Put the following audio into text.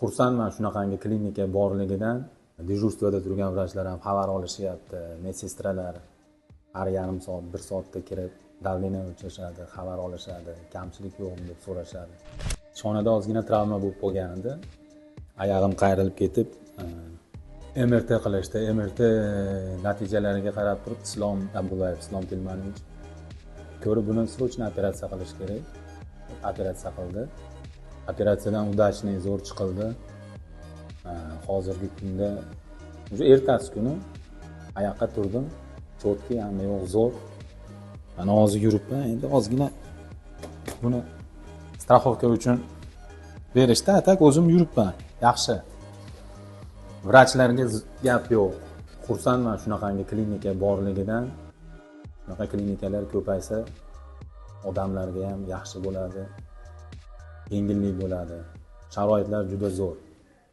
Xursandman shunaqangi klinika borligidan. Дежурство da turgan vrachlar ham xabar olishyapti, medsestralar har yarim soat, bir soatda kirib давление o'lchashadi, xabar olishadi, kamchilik yo'qmi deb so'rashadi. Shonada ozgina travma bo'lib qolgan edi, oyog'im qayrilib ketib, MRT qilishdi. MRT natijalariga qarab turib, Islom Abdullayev, Islom Telmanovich ko'rib, buni срочно operatsiya qilish kerak. Operatsiya qildi. Operatsiyadan удачный, zo'r chiqildi. Hozirgi kunda уже ertasi kuni oyoqqa turdim, четкий, hamma yo'q zo'r. Mana hozir yuribman. Endi ozgina buni страховка uchun berishdi, а так o'zim yuribman, yaxshi. Vrachlarga gap yo'q. Xursandman shunaqangi klinika borligidan. Shunaqa klinikalar ko'paysa, odamlarga ham yaxshi bo'ladi, yengillik bo'ladi. Sharoitlar juda zo'r.